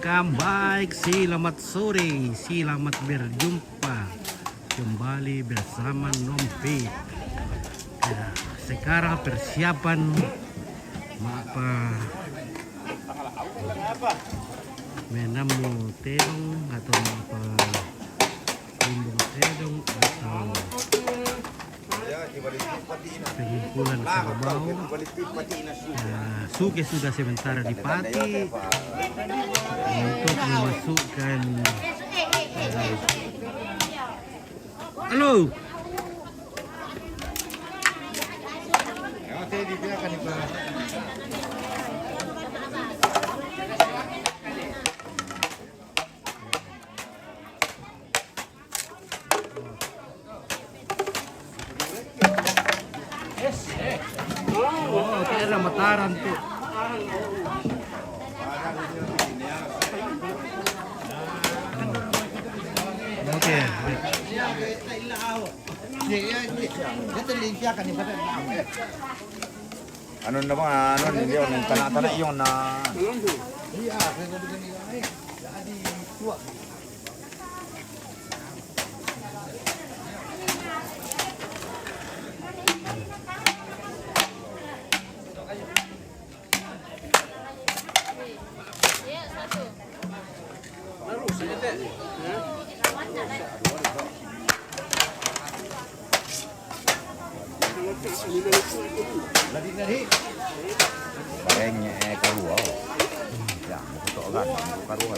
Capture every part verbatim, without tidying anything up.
Welcome back, selamat sore, selamat berjumpa kembali bersama Nompi. Ya, sekarang persiapan mau apa? Menemu terong atau mau apa? Bumbung terong atau pengumpulan kerbau. Nah, suke sudah sementara dipati untuk memasukkan. Halo. Oh, kira mataran tu. Oke. Anu na ba, anu ni dia ni tanak-tanak yung na. Bareng, eh, karua. Ya, mau ketok kan, mau karua.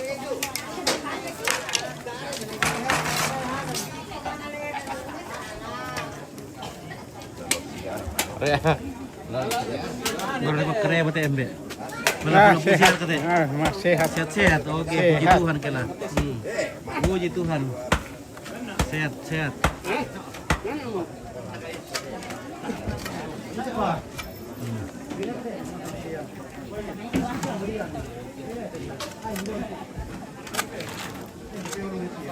Boleh makan ya, mate embe. Malah pulang pesiar kate. Ah, masih sehat. Sehat-sehat. Oke, puji Tuhan kela. Hmm. Puji Tuhan. Sehat, sehat.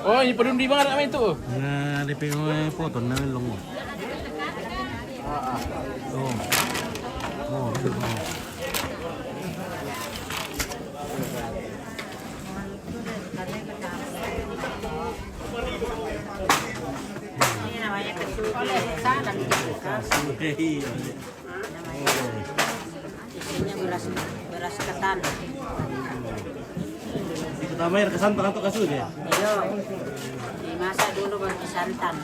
Oh, ini pedun di mana itu? Nah, dia punya foto, nah, long. Oh. Oh, oh. Ini namanya kesugi. Salah. Iya. Isinya beras, beras ketan. Di pertama air kesantan atau kasu dia? Iya. Dimasak dulu baru disantan.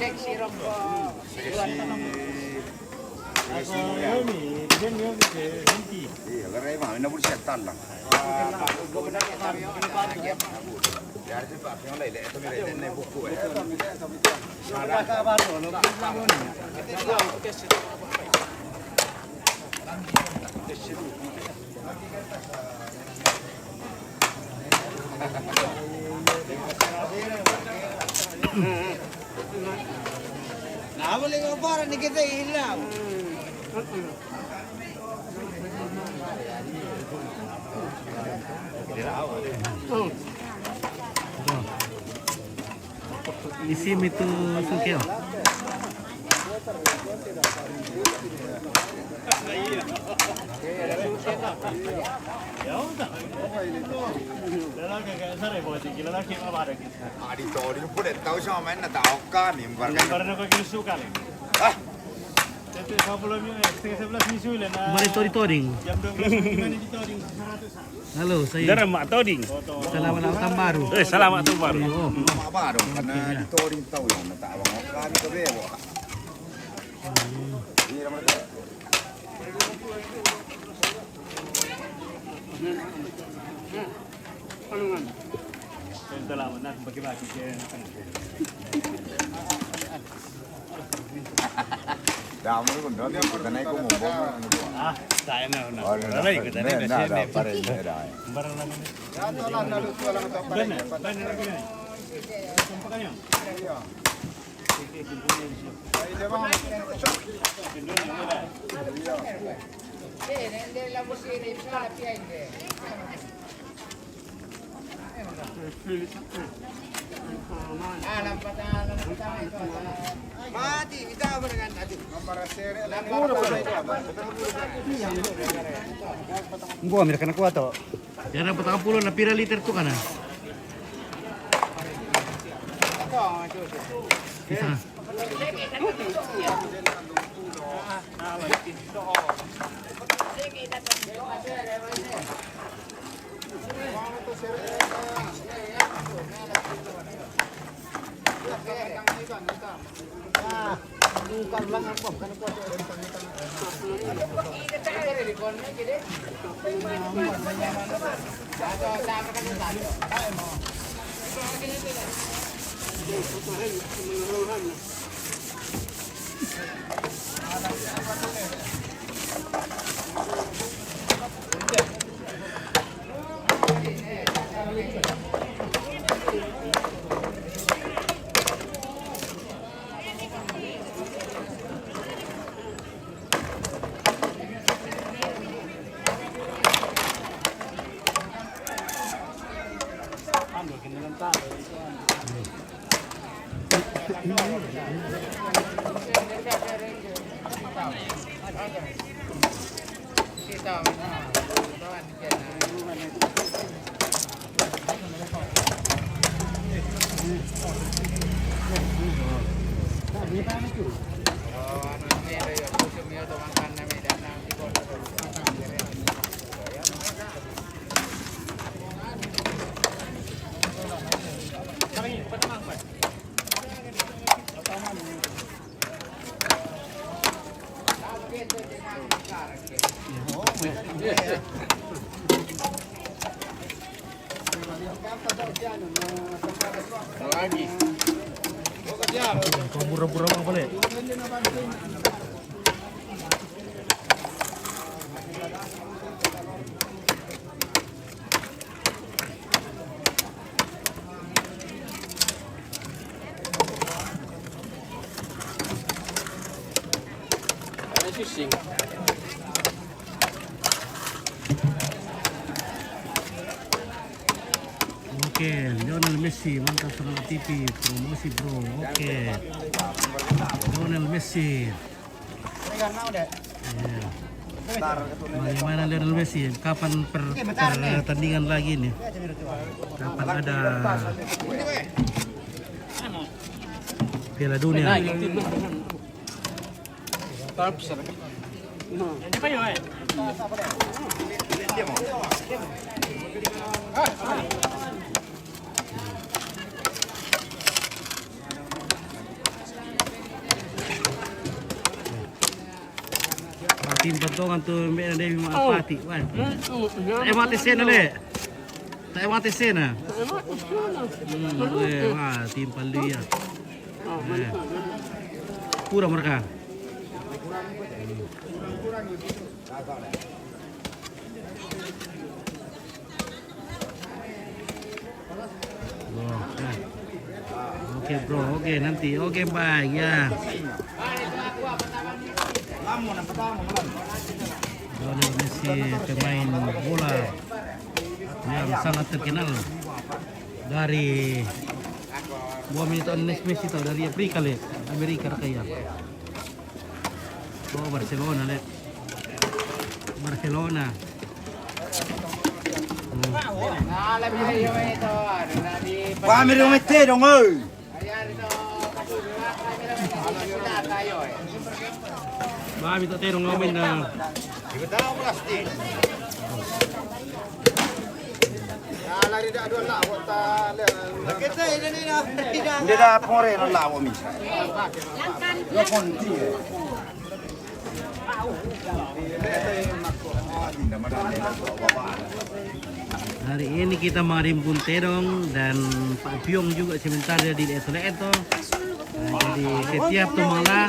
Seksi. Iya, karena emang ini boleh setan lah. Nah, boleh ngapa ni kita hilang. Isi mi tu sukeo. Ah, di Toring pun dah tahu sama main nak tahu kami. Bukan. Baru nak pergi suka ni. Ah. Tete, sa pula mi, eh, setengah sebelas mi sule na. Mari Toring, Toring. Jam dua belas mi mari di Toring, seratus. Halo, saya. Dara Mak Toring. Selamat tahun baru. Eh, selamat tahun baru. Oh. Mak baru, karena di Toring tahu yang minta abang. Kami ke bebo. Iya, nama dia. Anu, kan? Saya minta lama, nak bagi-bagi je. Dame un rato, que tenés como un bombo, no, no. Ah, está bien, no, no. Ahora no, no, no, no, no, pare, no, no. Barang lagi ni. Bene, bene, bene. Gua mereka nak kuat tu. Dia dapat tiga puluh na pira liter tu kana? Bisa. Lagi. Kau pura-pura apa balik? Ada susing. Oke, Lionel Messi, mantap, Semangat T V, promosi, bro. Oke. Lionel Messi. Iya. Bagaimana Lionel Messi? Kapan per-, pertandingan lagi nih? Kapan ada Piala Dunia? Tim pantongan tu, mbak, ada yang mau apa, Tik, wan? Eh, mati sena, le. Tak mati sena. Hmm, le, wah, tim palu ya. Eh. Kurang mereka. Oke. Oke, bro, oke, nanti. Oke, baik, ya. Lionel Messi, pemain bola yang sangat terkenal dari, buah minit Messi itu dari Afrika, le, Amerika, Rakyat. Oh, Barcelona, le. Barcelona. Hmm. Wah, mi lo mete dong, oi. Wah, mi lo mete dong, oi, na. Dia dah pore lo lawo mi. Lo konti, eh. Hari ini kita mengirim Gun Tedong dan Pak Piong juga sebentar dia di Leto-Leto. Nah, jadi setiap tu malah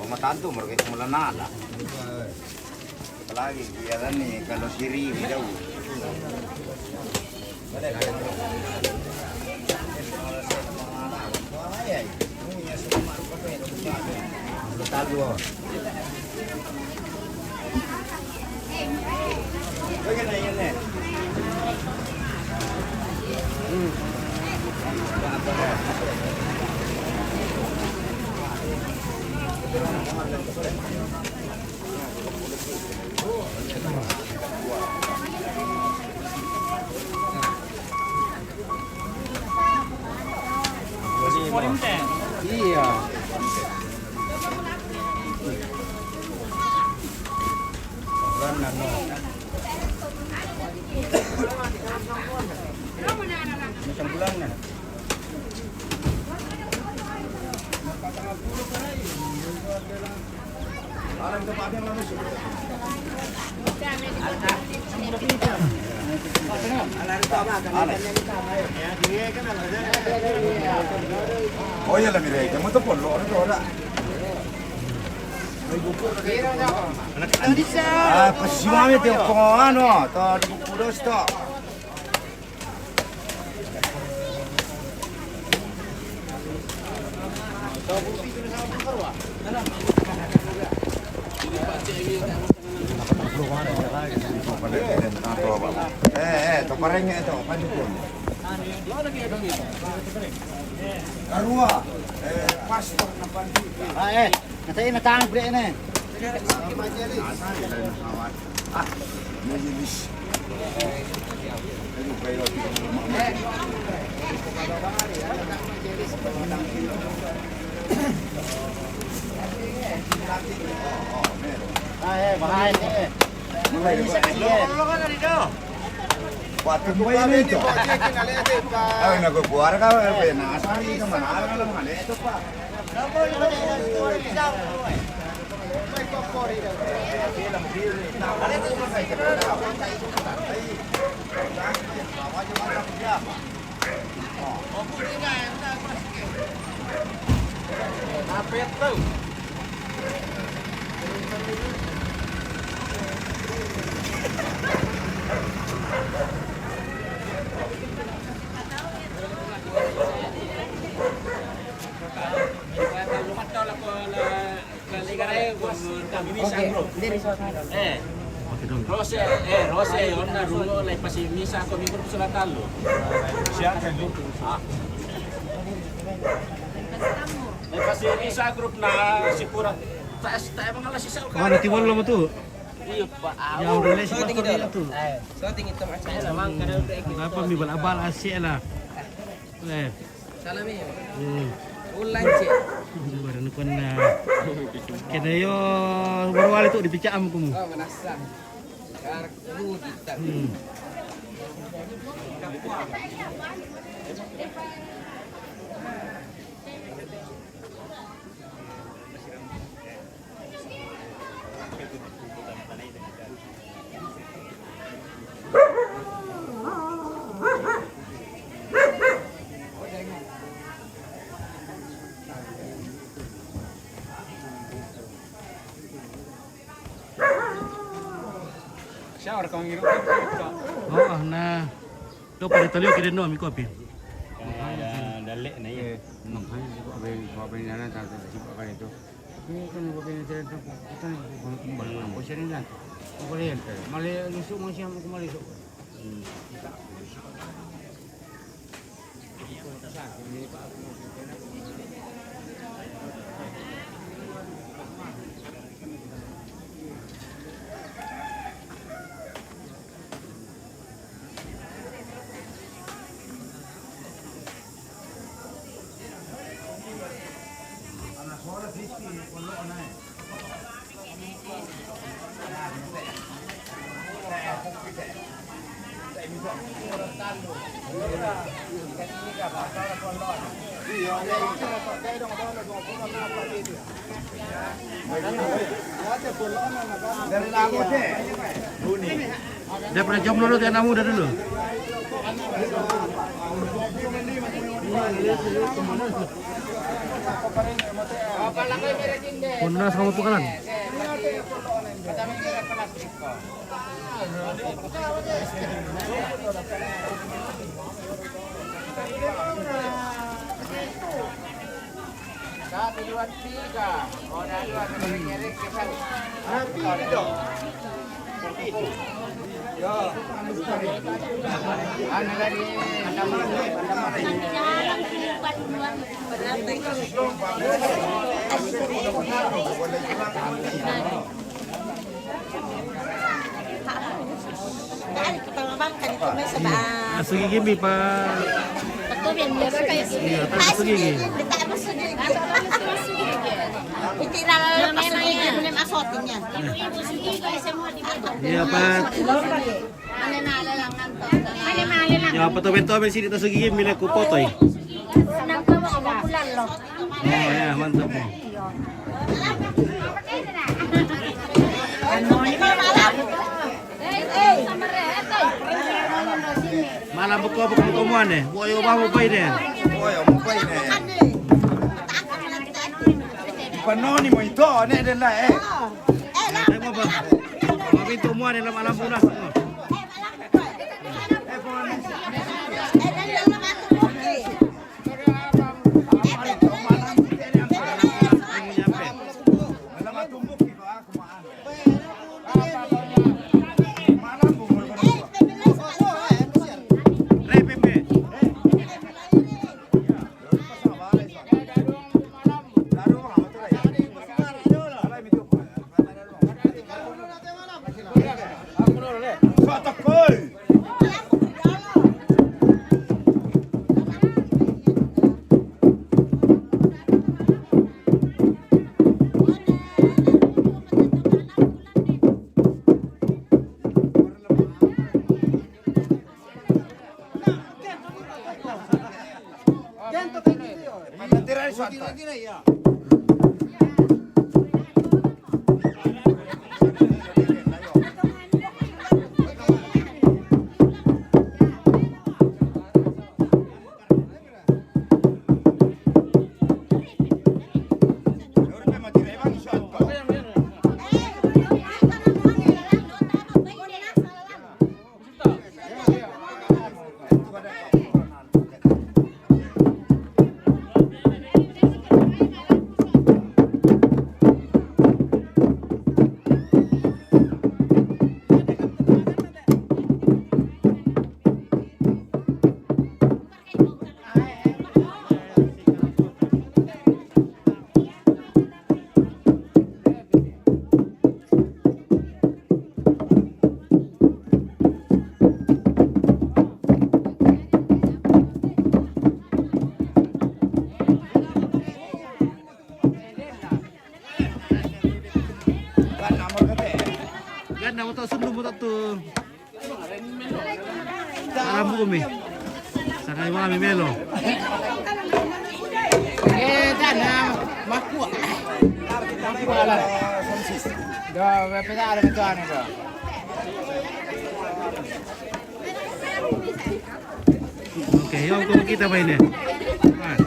Oh, matantu mereka itu mula nala. Apalagi dia ni kalau siri dia. Iya. Macam pulang nah. Oh iya lah, mira, kamu tuh polo, orang tuh orang. Ah, pasimame te ko ano, to di kudo sto. Eh, eh, to pareng eh, to pandukun. Karua, eh, pastor na pandukun. Ah, eh, natai natang bre ne. Ah, majelis. Ah, eh, bahaya ni. Waktu main itu. Ay, nagkukuha ka, eh, nasa rin ka, manalo ka lang, mali ito pa. Eh, Rose, eh, Rose, onna rungo lai pasi misa ko minggu sudah talu. Siapa itu? Ah. Lai pasi misa grup na sipura. Tak, tak emang ala sisa. Kemana tiwal lo tu? Iya, Pak. Ya, udah les. Shooting itu. Shooting itu, Mas. Emang kada udah. Kenapa mi bal-abal asik lah? Eh. Salam ya. Hmm. Ulang cek. Baru nukun na. Kena yo baru wali tu dipicak am kumu. Oh, menasa. Kar rugi tak. Hmm. Siapa orang kau ngirim? Oh, nah. Kau pada tolio kira no mi kopi. Dalek na ya. Makanya juga apa yang apa yang nana tak tak sibuk kali itu. Ini kan apa yang saya tak tak tak. Apa sih ni lah? Apa dia? Malah lusuh masih aku malah esok. Dia pernah jomblo dulu, dia namu dah dulu. Pun na sama pukalan. Satu, dua, tiga. Oh, dah dua, ngerek-ngerek ke sana. Anu lagi, Asu gigi mi pa. Iya, pa asu gigi. Iti na lang asu gigi, belum asotin niya. Iya, pa. Ya, pa to bento mi sini ta asu gigi mi na ku potoy. Oh, ya, mantap. Malam buka buka buka muan eh. Boyo ba mo bay ne. Boyo mo bay ne. Panoni mo ito, ne, den na, eh. Dai mo ba? Mabinto mo, ne, lam-, alam mo na sa mo. Ganda mo to, sundu mo to tu. Alam mo kami. Sakay mo kami, Melo. Eh, dana, makua. Makua la. Do, pesa ada betul anu do. Okay, yuk, kita main ya. Ah.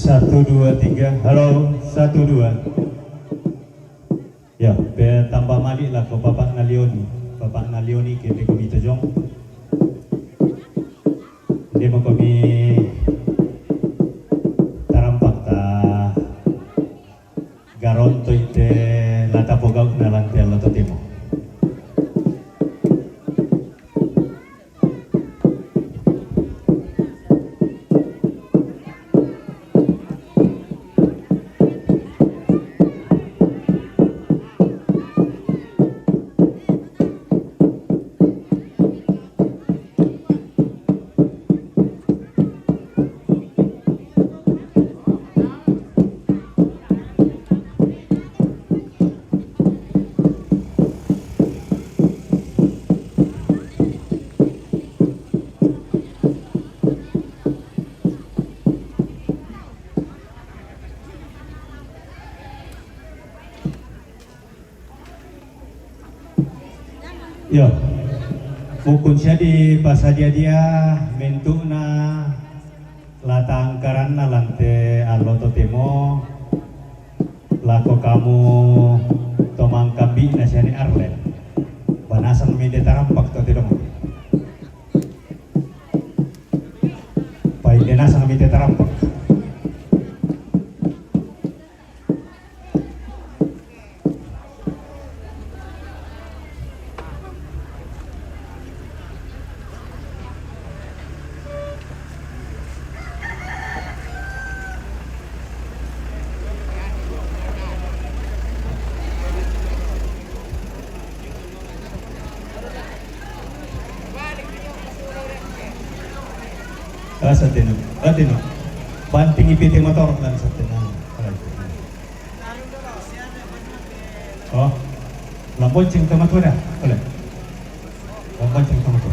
Satu, dua, tiga. Halo, satu, dua. Ya, pe tambah malik la ko Bapak Nalioni. Bapak Nalioni ke pe komi tojong. Dia mo komi tarampak ta garonto ite lata pogau na lante la totemo. Iyo, mukun sia di pasadia-dia mintu'na la ta'angkaranna lan te allo totemo lako kamu to mangkambi'na siani Arlen. Banasan mi de tarampak to te dong. Pai de nasang mi te tarampak. Ah, satena. Satena. Banting ipiti motor dan satena. Oh, lambonceng tama tua dah. Boleh. Lambonceng tama tua.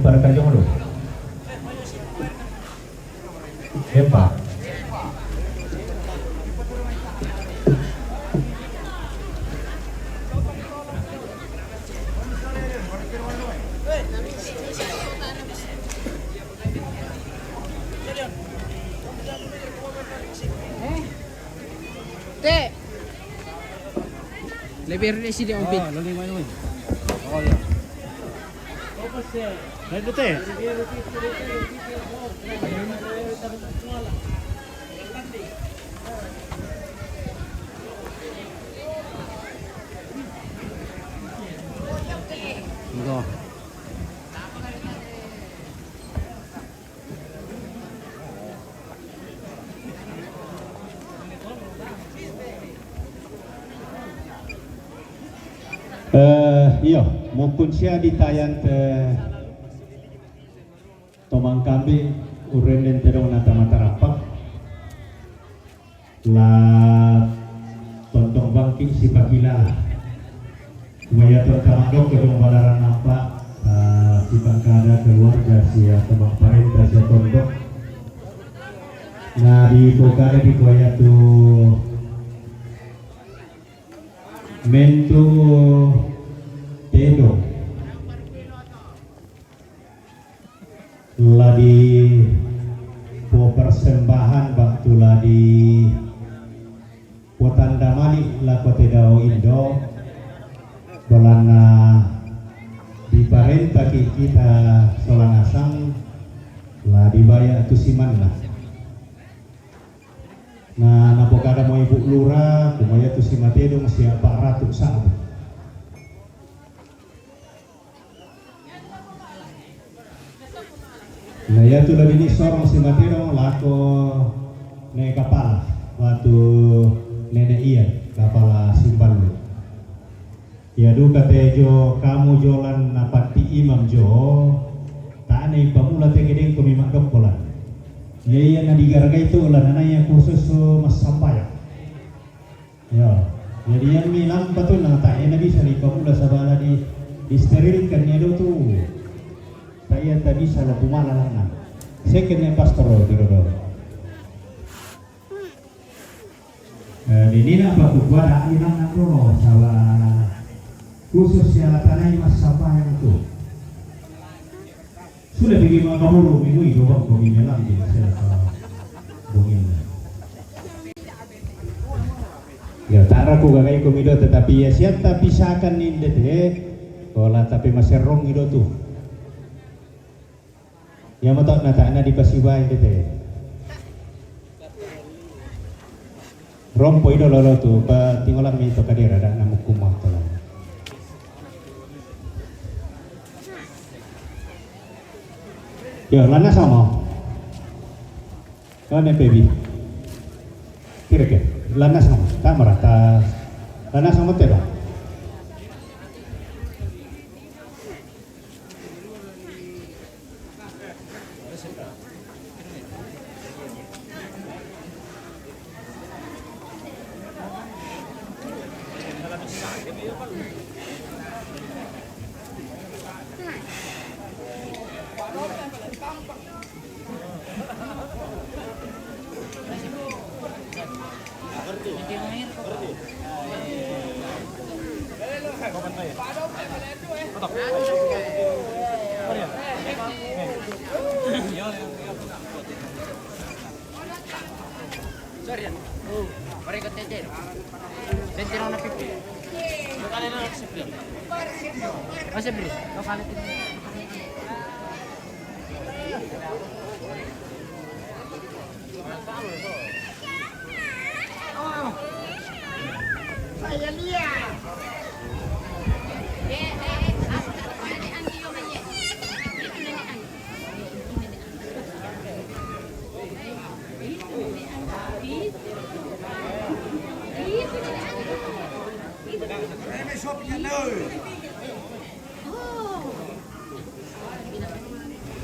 Para kajong lu. Epa. Te. Lebih rendah sini, Om Pit. Oh, lebih main, main. Oh, iya. Main, Te. Enggak. Eh, iyo, mukun sia di tayan te tomang kambi uren den tedong nata matarapak. La tondong bangki si pakila. Maya tondong tamadok kedong balaran nampak, eh, si bangkada keluarga sia tembang parenta sia tondong. Nah, di pokada di kuaya tu mentu tedong. La di po persembahan bang tu la di po tanda mani la ko tedao indo. Bolana di parenta ki kita solanasang la di baya tu simanna. Nah, napokada mo ibu lura, kumaya tu simatedong sia empat ratus sabu. Nah, iya tu la bini sorong simatedong lako ne kapala, watu nene iya kapala simbalu. Iya duka te jo kamu jolan napati imam jo, tane pamula te gedeng ko mimak dokkolan. Iya, iya na digaragai tu la nana iya khusus so massambayang. Ya, jadi yang mi lampa tu na tak ena bisa di pamula sabala di disterilkan ya do tu. Tak iya tak bisa lo pumala lana. Second ya pastor lo tiro do. Eh, ini nak apa tu kuada ini nak nak dulu salah khusus ya tanai mas sampai yang tu. Sudah pergi makan bulu minggu itu bang kau ini lagi saya bungin. Ya, tara ku gagai ku mido tetapi ya siap tapi sakan ni dete. Kola tapi maserong ido tu. Iya mato na tak na di pasibai tete. Rompo ido lolo tu pa tingolan mi to kadera da na mukuma to lolo. Yo lana sama. Lana pebi. Kira ke lana sama. Tak merata. Lana sama te dong.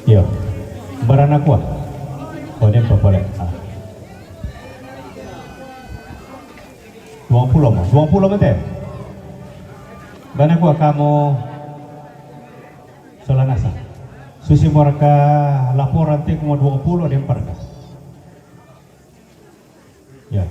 Iyo. Barana kua? Oh, den papole. Ah. Duang pulo mo. Duang pulo mo te. Barana kua kamu solanasa. Susi moraka laporan te kuma dua puluh ada empat ka. Ya.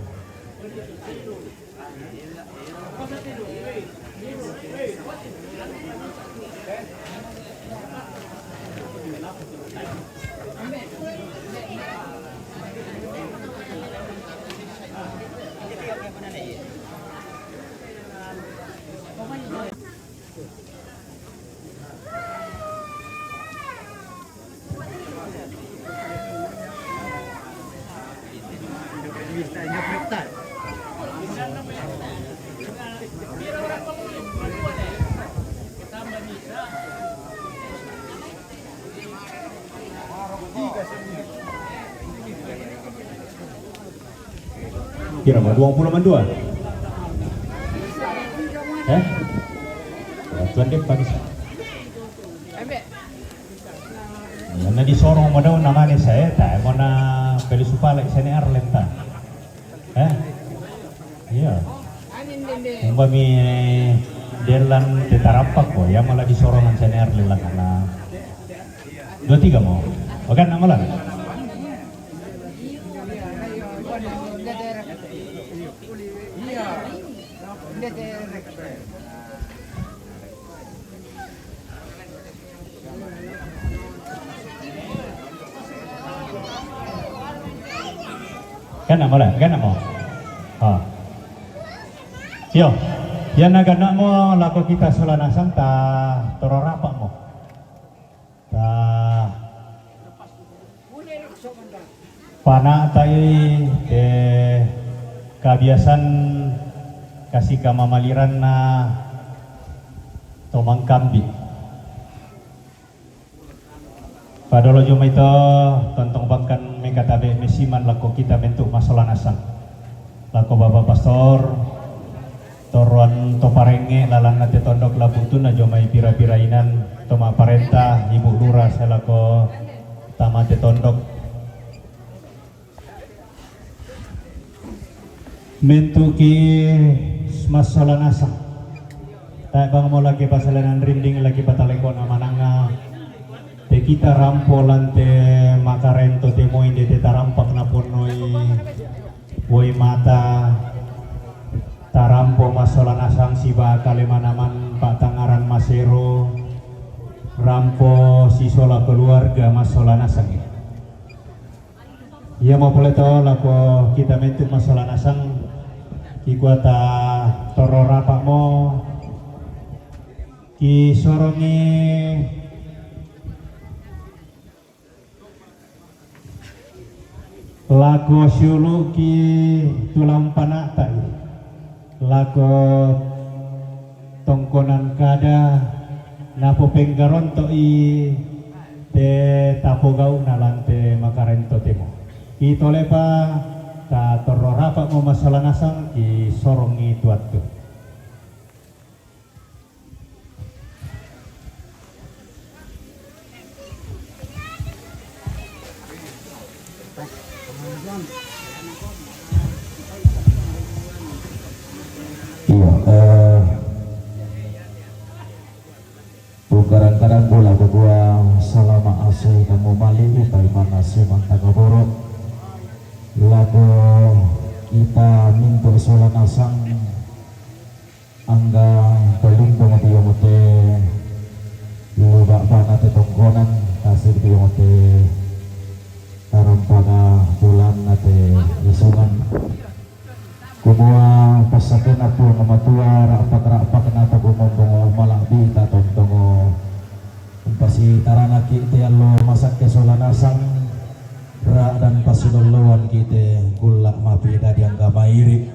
Kira ma dua puluh mandua. Eh? Tuan deh, Pak. Ya, na disorong mo daw namane saya, ta mo na peli supala isane Arlen ta. Eh? Iya. Umba mi delan tetarapak ko, ya malah disorongan sane Arlen lang na. Dua tiga mo. Oke, nama lang. Ganna mo la, ganna mo. Ha. Yo, ya na ganna mo lako kita sola nasang ta tororapa mo. Ta pana'tai te kabiasan kasi kamamaliranna to mangkambi. Padolo jomai to tontong bangkan mekatabe mesiman lako kita mentuk masola nasang. Lako Bapak Pastor, torroan to parenge lalanna te tondok la buntuna jomai pira-pira inan to mapparenta, Ibu Lura selaku tama te tondok. Mentuki massola nasang. Tae bang mo lagi pasalenan rinding lagi patalekona mananga. Te kita rampo lante makarento te moi de te tarampak naponnoi. Woi mata tarampo massola nasang siba kale manaman patangaran masero. Rampo sisola keluarga massola nasang. Iya mo pole to lako kita mentuk masola nasang, kikuata torro rapa mo, kisorongi lako siulu ki tulang panata i. Lako tongkonan kada napopenggaronto'i te tapogau'na lante makarento temo. Itolepa ta torro rapa'mo masola nasang kisorongi tuattu. Iya, eh, pungkarang-karang bola kedua salama ase kamu mali utai mana semanta kaboro. Lako kita minto sola nasang. Angga pelindung dio mote luba bana te tongkonan, tasir dio mote tarampaga bulan nate isungan. Kumua passakena Puang Matua ra'pak-ra'pakna to gumombongo mala'bi ta tontongo. Umpasi taranaki te allo masakke sola nasang ra dan pasidolloan kite gulla mapi dadi angga mairi.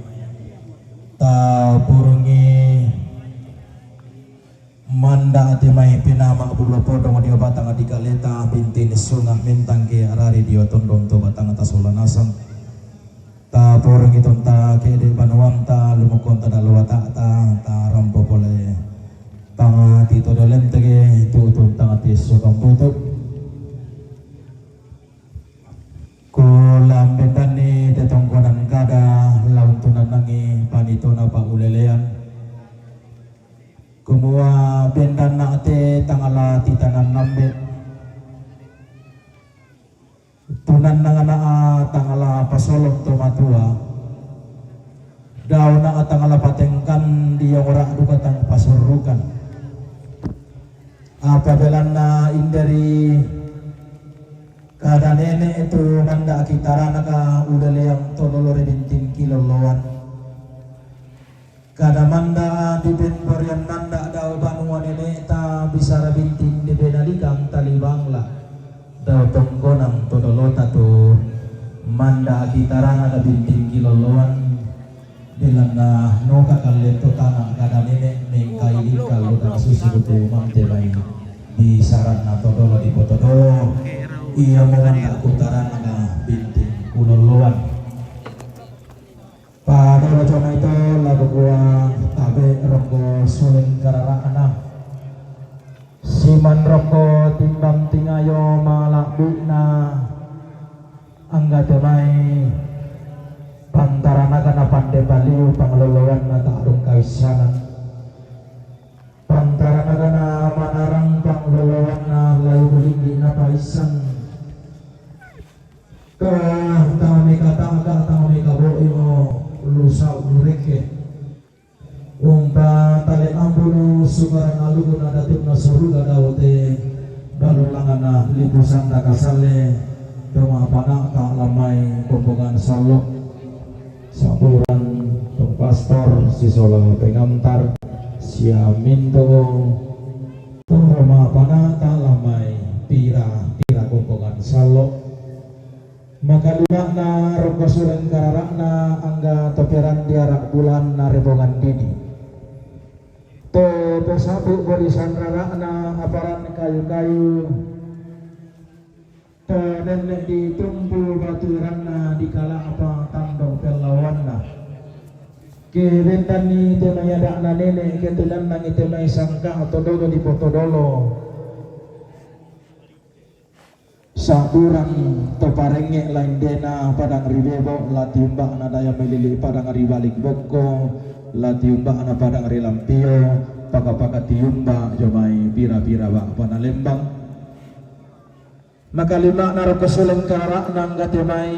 Tapurengngi manda ate mai penama bulo podong dio batang di kaleta binti sunga mentang ke arari dio tondong to batang ta sola nasang. Tapurengngi tonta kede banuanta lumukonta dalo wata'ta tarampo pole. Tangati to dolentege tu tuntangati sukang butu. Ku lambendanni te tongkonan kada launtunanangi panitona paulelean. Kumua bendanna te tangala titanan nambe. Tua, dao na tang la patengkan, diongora' duka tang pasorrukan. Apa belanna inderi kada nene' tu manda' kitaranaka uleleang to dolo ri binting kilolloan. Kada manda' dipemborian manda' dao banua nene'ta bisara binting dibenalikang talibangla dao tongkonang to dolota tu manda' kitaranaka binting kilolloan. Belanna noka kalle to tana kada nene' mengkailing kallo dao susu tu mante mai bisaranna to dolo di poto dolo. Ia mo manda' kutaranaka binting kulolloan. Padolo jomai to la kukua tabe' rokko suleng karara'na. Siman rokko timbang tingayo mala'bi'na, angga te mai pantaranakana pande paliu pangloloanna ta'rung kaissanan. Pantaranakana manarang pangloloanna lai ulinggi napaissan. Ka tau mekata'ka, tau mekabo'imo, lusau lurekke. Umpa tale ambunu sukaran alukuna datu'na suruga dao te balulangana lipu sanda kasalle, doma pana'ta lammai kombongan sallo. Saburan to pastor sisola pengantar sia mintu to doma pana'ta lammai pira-pira kombongan sallo. Makalima'na rokko suleng karara'na angga to perandi ara' bulanna rebongan didi. To pesapu borisan rara'na aparan kayu-kayu. To nenne' ditumpu batu eranna di kala'pa tando pellawanna. Ke bentanni te mai ada'na nene', ke tunannangi te mai sangka to dolo di poto dolo. Sa'burang to parengnge' la indena padang ri bebo, la tiumba'na daya melili padang ri balik bokko, la tiumba'na padang ri lampio, paka-paka tiumba jomai pira-pira ba'pana lembang. Makalima'na rokko suleng karara'na angga te mai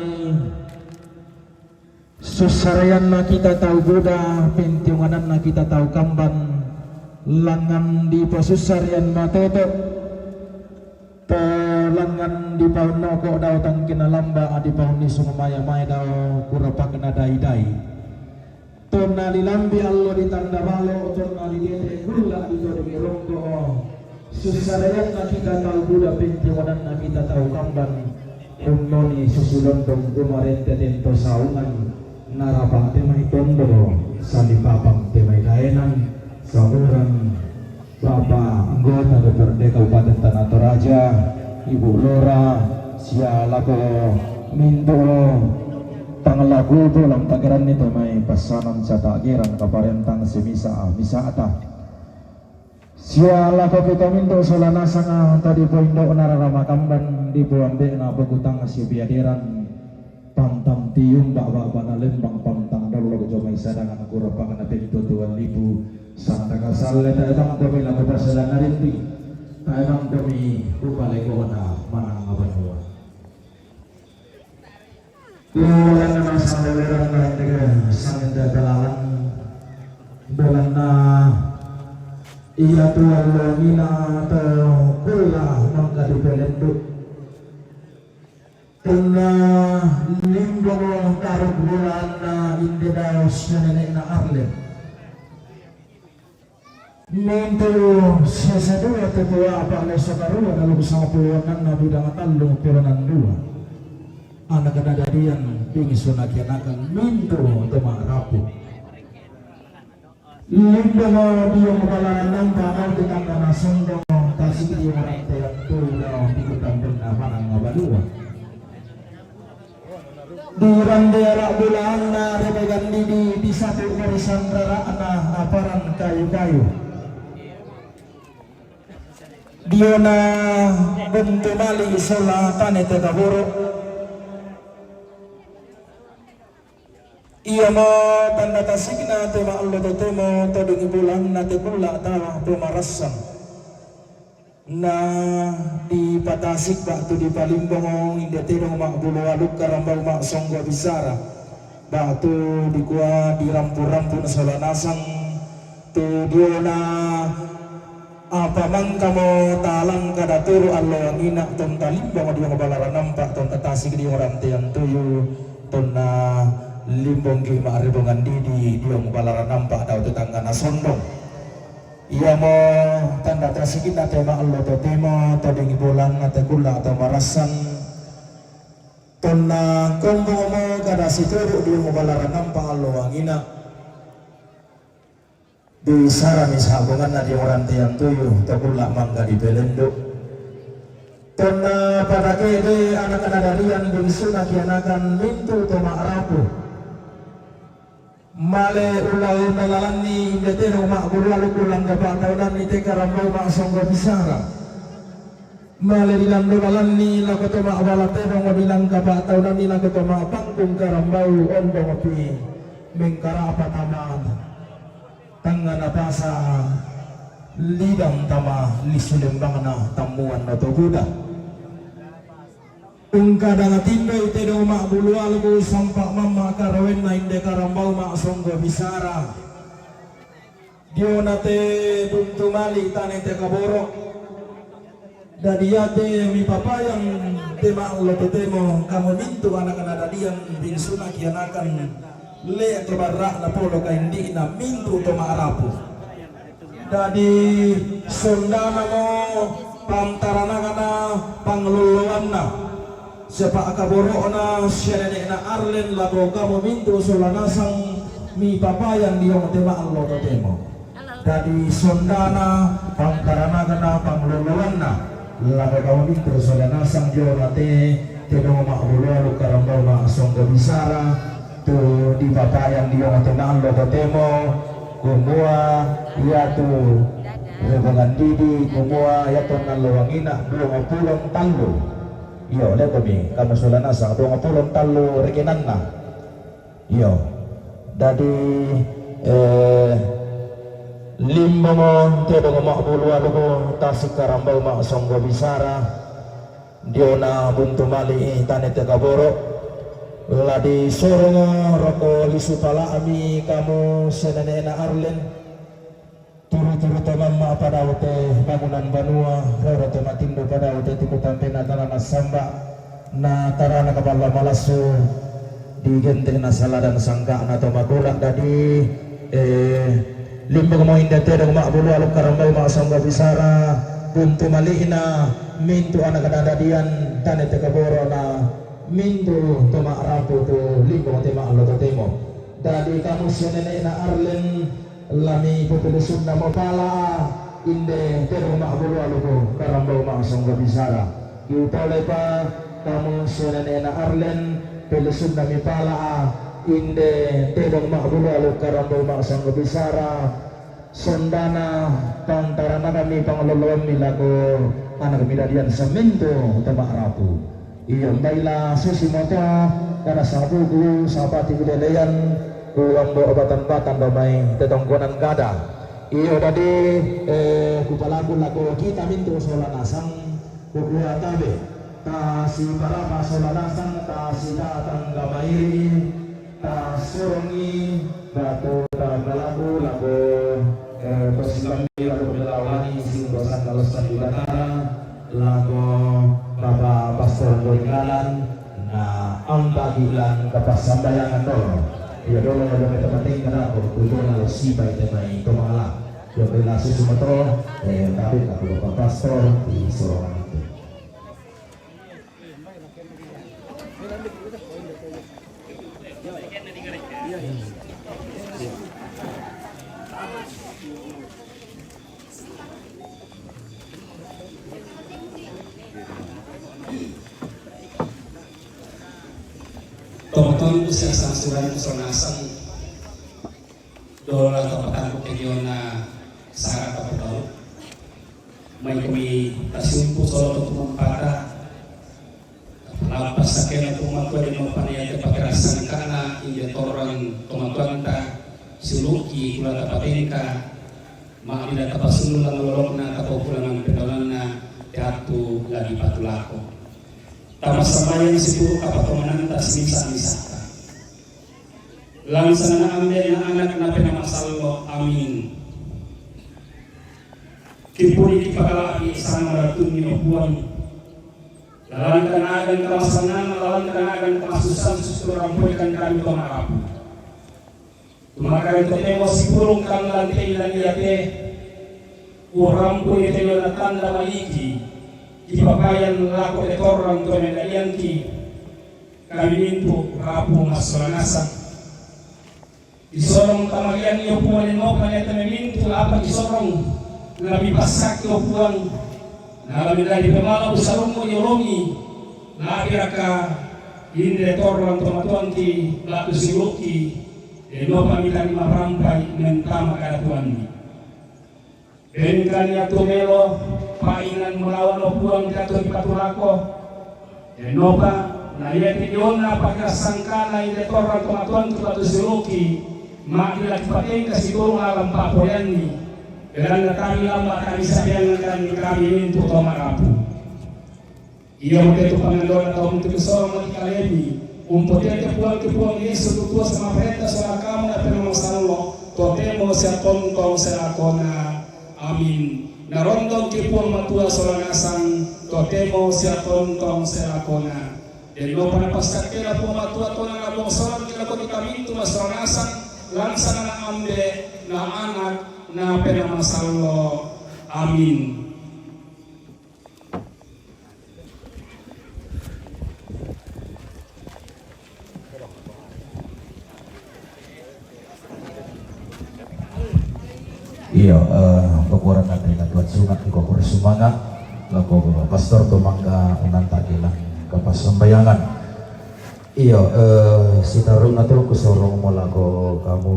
sussarianna kita tau buda, pentiungananna kita tau kamban, langngan dipasussarian matoto', to langngan dipaonnoko' dao tangkina lamba, dipaonnisung maya-maya dao kurapakna dai-dai. Tonna lilambi allo ditanda balo, tonna lidete kulla' ditodongi rongko'. Sussarianna kita tau buda, pentiungananna kita tau kamban. Unnoni susi londong umarente tento saungan, narapa te mai tondo, salipapang te mai daenan, saburang Bapa anggota D P R D Kabupaten Tanah Toraja, Ibu Lora, sia lako mintu' tang laku tu lampageranni te mai passanan sia ta'gerang kaparentang simisa misa'ta. Sia lako kita mintu' sola nasanga to dipoindo'na rara makamban dipoambe'na pokutang sipiaderan. Pantang tiumba ba'bana lembang, pantang dollo jomai sadangan kurapakna pintu tuan lipu. Sanda kasalle tae bang tomi lako pasalanna rinting. Tae bang tomi kupalekona manang abanua. Kulanna saleweran lain dega sangin dagalalan. Belanna ia tuan longina to kulla mangka dipelendu. Tonna limbong taruk bulaanna inde dao sia nene'na Arle. Mintu' sia sadua tetua apa' leso karua dalam sangpulo annanna budang tallu pironan dua. Anak kadadian bingsu nakianakan mintu' to ma'rapu. Limbongo dio mabalaran nampa mau di tangga nasondong tasik dio marante attu dao di kutambenna manang mabalua. Di rande ara' bulaanna rebegan didi di satu barisan rara'na aparan kayu-kayu. Diona buntu mali sola tane te kaboro. Iamo tanda tasikna te ma'allo totemo to dungi bulanna te kulla tawa to marassan. Na dipatasik ba'tu dipalimbongo inde tedong ma'bulo alukka rambau ma'songgo bisara. Batu dikua dirampu-rampu na sola nasang tu diona. Apa mangkamo talangka daturu allo angina, tonta limbong diong balara nampa, tonta tasik diong rantean tuyu, tonna limbongki ma'ribongan didi diong balara nampa dao tu tangngana sondong. Iamo tanda tasikinna te ma'allo totemo, to dingi bolanna te kulla to marassan. Tonna kombongmo kada situru diong balara nampa allo angina. Disarani sa'bonganna diong rantean tuyu, to kulla mangga dipelendu. Tonna pada ke'de ana-ana dadian bingsuna kianakan mintu to ma'rapu. Male ulau nalalanni inde tedong ma'bulu alu kulang kapa'taunanni te karambau ma'songgo bisara. Male dilando lalanni lako to ma'bala tedong dilangka pa'taunanni lako to ma'pangkung karambau ondong pi mengkarapa tamata. Tangngana pasa lidang tama lisu lembangna tammuan no to buda. Ungkadang tindoi tedong ma'bulu alu ku sampa mamma karawenna inde karambau ma'songgo bisara. Diona te buntu mali tane te kaboro. Dadi iate mipapayang te ma'allo totemo, kamu mintu ana-ana dadian bingsuna kianakan le to barra'na polo kaindi'na mintu to ma'rapu. Dadi sondanamo pantaranakana panglolloanna. Siapa kaboro'na sia nene'na Arlen lako kamu mintu sola nasang mipapayang diong te ma'allo totemo. Dadi sondana pantaranakana panglolloanna lako kamu mintu sola nasang diona te tedong ma'bulu alu karambau ma'songgo bisara tu dipapayang diong te ma'allo totemo, kumua iatu ribongan didi, kumua iatu nallo angina duangpulo tallu. Iyo, lekomi kamu sola nasang duangpulo tallu rekenanna. Iyo. Dadi, eh, limbongo tedong ma'bulu alu ku tasik karambau ma'songgo bisara diona buntu mali tane te kaboro. La disorongo roko lisu pala'mi kamu sia nene'na Arlen. Turu-turu to mamma padao te bangunan banua, roro te matindo padao te tuku tampena tana massamba, na tarana kaballa malassu di genteng na saladan sangka'na to makola. Dadi, eh, limbong mo inde tedong ma'bulu alu karambau ma'songgo bisara, buntu mali'na mintu ana kadadadian tane te kaborona mintu to ma'rapu tu limbong te ma'allo totemo. Dadi kamu sia nene'na Arlen, lami pepelusunna mopala'a inde tedong ma'bulu alu ku karambau ma'songgo bisara. Kiutolepa kamu sia nene'na Arlen, pelusunna mipala'a inde tedong ma'bulu alu karambau ma'songgo bisara. Sondana pantaranakami panglolloammi lako anakmi dadian sammintu to ma'rapu. Iyo, mbaila susi moto, kada sabugu, sapati budelean, ku ambo obatan-batan do mai tetongkonan gada. Iyo, dadi, eh, kupalaku lako kita mintu sola nasang, kukua tabe, tasiparapa sola nasang, tasidatang gamairi, tasorongi batu tapalaku lako, eh, persilambi lako pemelawangi sing bosan kalau sandi batara, lako Bapak Pastor Boringgalan, na ampa bilang kapassambayangan dolo. Iyo dolo, dolo tepating kenapa kutuna lo sipai temai tomala. Iyo bela susu moto, eh, tapi aku Bapak Pastor di Sorong itu. Tongtong ku sia sangsuran ku sonasang dola to patangku kegiona sara to petau. Mai kumi tasiumpu solo to tumampata. Lapas sakena tumatua di mapania te pakera sangkana inja torang tomatuanta suluki kula tapatengka. Ma'bila tapasullu lolokna tapaupulangan petaunanna teattu lagi patulako. Tamassambayang sipuru kapatomananta simisa-misata. Langsana Ambe na Anak na Penamasallo. Amin. Kipudi kipakala'bi sangaratunni, o Puang, lalanta naagang kamasanganna, lalanta naagang kamasussang sustu rampoikan kami to ma'rapu. Tumakareng totemo sipurung kami lante ilan iate, urampui te na tanda maliki, kipapayan lako te torrang to mendalianki, kami mintu rapu massola nasang. Isorong kamariang io Puang, noppa naiya te memintu apa isorong, nabi passakki o Puang, nala mendali pemala usarummu iolongi, labi raka inde torrang tomatuangki, batu siulukki, e noppa mitani marampai mentama kadatuanni. Engkani attu melo painan melawan o Puang te attu dipatulako. Enopa, na iate dionna pakasangkana inde torrang tomatuang tu batu siulukki, ma'dila kipatengka siturung alam pa'poleanni, belanna tami lamba tami sapeangan kami mintu to ma'rapu. Iamote tu pangandona tau mutu soro mati kalemi, umpotete Puang tu Puang Yesu tu tua samaparenta sola kamu na Penamasallo, totemo sia tontong selakona. Amin. Narondongki Puang Matua sola nasang, totemo sia tontong selakona. Dennopa napassakkena Puang Matua tona nabongsoangki lako kita mintu massola nasang, langsana Ambe, na Anak, na Penamasallo. Amin. Iyo, eh, pakuarang ate na Tuhan sunga, iko kurang sumanga, lako pastor to mangga unanta kilang kapassambayangan. Iyo, eh, sitaruna to kusorong mo lako kamu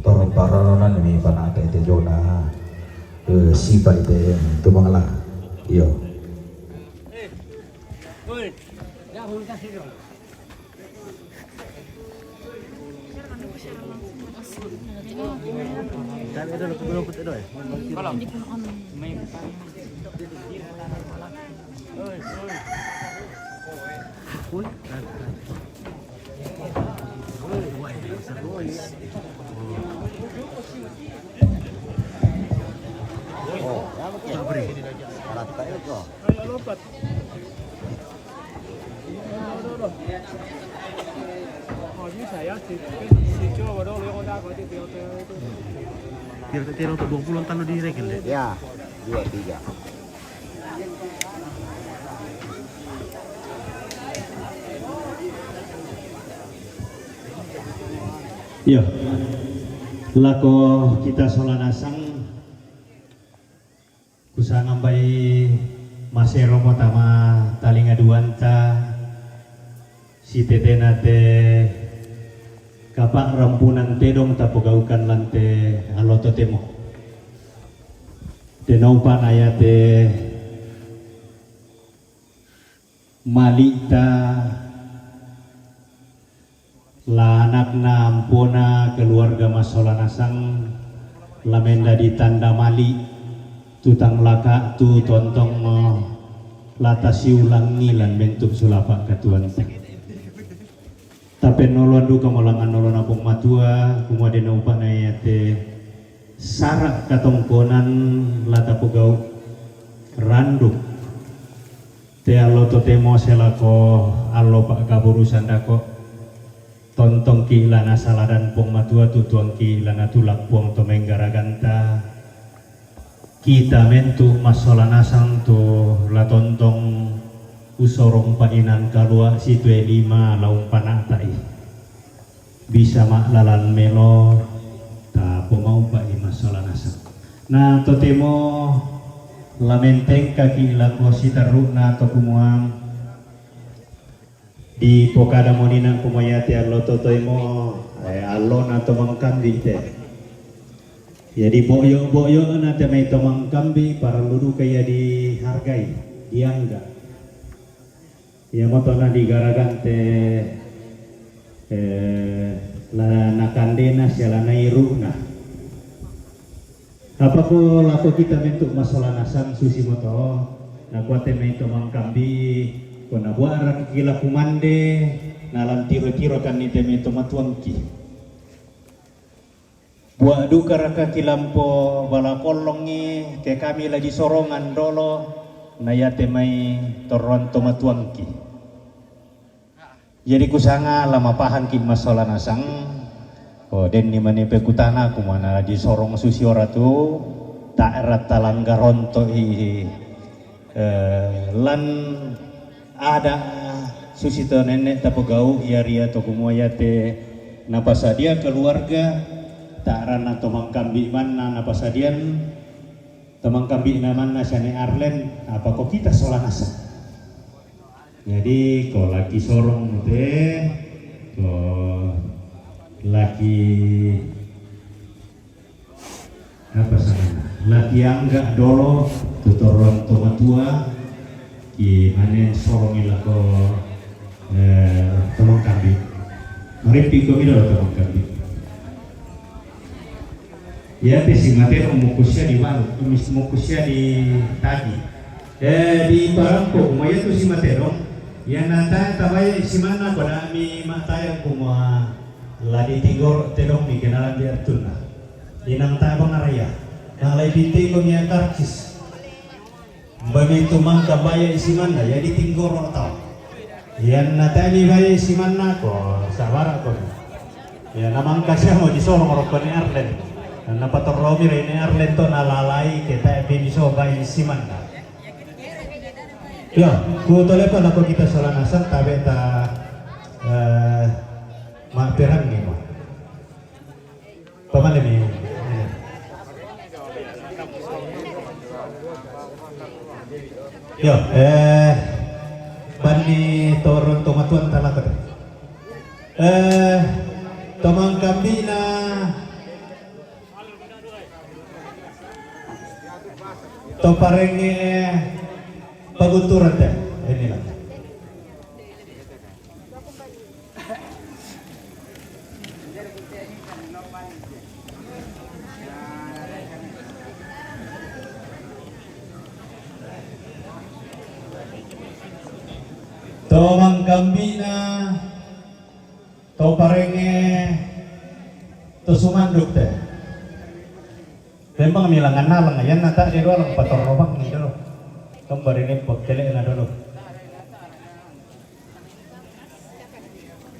Torong paranonan mi panata ite jona, eh, sipa ite tumangala. Iyo. Kira-kira untuk dua puluh tanu di rekel deh. Ya, dua tiga. Iyo, lako kita sola nasang, kusangambai masero mo tama talinga duanta, sitetena te kapa rampunan tedong tapogaukan lante alo totemo. Tenaupa naya te Mali'ta la anakna ampona keluarga massola nasang, la mendadi tanda mali' tu tanglaka' tu tontong la tasiulangi lan bentuk sulapa' katuoanta. Tapennoloan dukamo langngan oloNa Puang Matua, kumua de naupa'na iate sara' katongkonan la tapogau' randuk. Te allo totemo selako allo pa'kaburusan dako', tontongki' la nasaladan Puang Matua, tutuangki' la natulak Puang to menggaraganta. Kita mentu' massola nasang tu la tontong usorong pa'inan kalua' situe lima la umpana'ta'i. Bisa ma'lalan melo tapomaupa'i massola nasang. Na totemo la mentengkaki' lako siterru'na to kumua Dipokada moninang kumua iate allo totoimo, eh, allona to mangkambi' te. Jadi bo'yo-bo'yona te mai to mangkambi' parallu duka ia dihargai, diangga'. Iamoto na digaragan te, eh, la nakandena sia la nairu'na. Apako lako kita mentu' massola nasang susimoto, nakua te mai to mangkambi', Ko nabua'raki la kumande, nalan tiro-tirokanni te mai tomatuangki. Bua' dukaraka kilampo bala kollongngi, ke kami la disorongan dolo, na iate mai torroan tomatuangki. Jadi kusanga la mapahangki massola nasang, ko denni mani pekutana, kumana disorong susi ora tu, ta'ra talanggaronto'i, eh, lan ada susi to nenne' tapogau' ia ria to kumua iate napasadia keluarga, ta'ra na to mangkambi manna napasadian, to mangkambi na manna siane Arlen, apa ko kita sola nasang. Jadi, ko laki sorong mute, ko laki apa sana? Laki angga dolo, tutoron tomatua, ki manen sorong ilako, eh, tomang kambi. Maripi ko mi dolo tomang kambi. Iate si mate dong mukusia di walu, mukusia di tagi. Eh, di parangko, kumua iatu si mate dong. Ia nata tabai si mana ko dami matayang kumua la di tinggoro' te dong mi kenalan di artunna. Inang ta bangaraya. Na lai pinti ko mi karcis. Mbami tu mangka baya' isi manna, jadi tinggoro' tau. Ianna tae mi baya' isi manna ko, sabara' ko. Ia namangka siamo disorong rokko ni Arlen. Napatorromi ri ni Arlen to nalalai ke tae pi miso baya' isi manna. Yo, ku tolepa lako kita sola nasang tabe ta, eh, maperangi mo. Pamane mi. Yo, eh, banni toron tomatuan talako te. Eh, tomangkambina toparengnge pagunturan te. Inilah. To mangkambina, to parengnge, to sumanduk te. Memang milangan nalang, yan nata de doa lang patorobang ni dolo. Kembali ni pagkele na dolo.